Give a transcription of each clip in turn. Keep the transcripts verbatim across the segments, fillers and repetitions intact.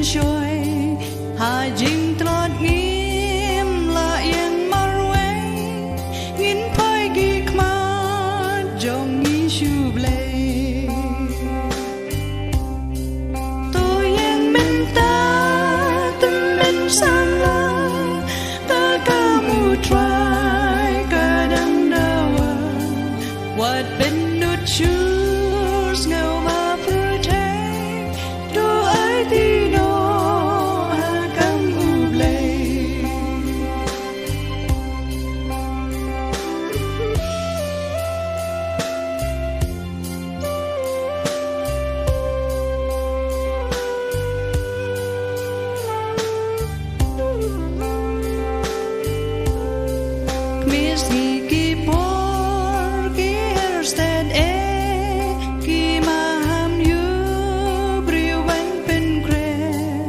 shoi ha jingtlot ngim la ïeng marwei, ngin phai ki khmat jong Jisu Blei. To ïeng mynta tymmen samla, ta kam U Trai ka dang dawa. Wat pynlut shuh sngewbha pyrthei, to aiti noh ha kam U Blei. Kmie sngi ki por ki her stet eh, ki maham ïu briew ban pynkhreh.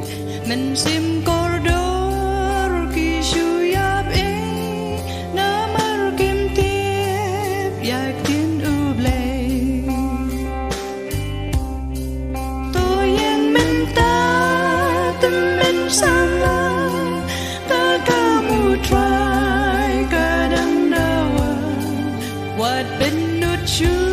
Mynsiem kordor ki shu ïap eh, namar kim tip ïa ktien U Blei. To ïeng mynta tymmen samla, ta kam U Trai ka dang dawa. Wat pynlut shuh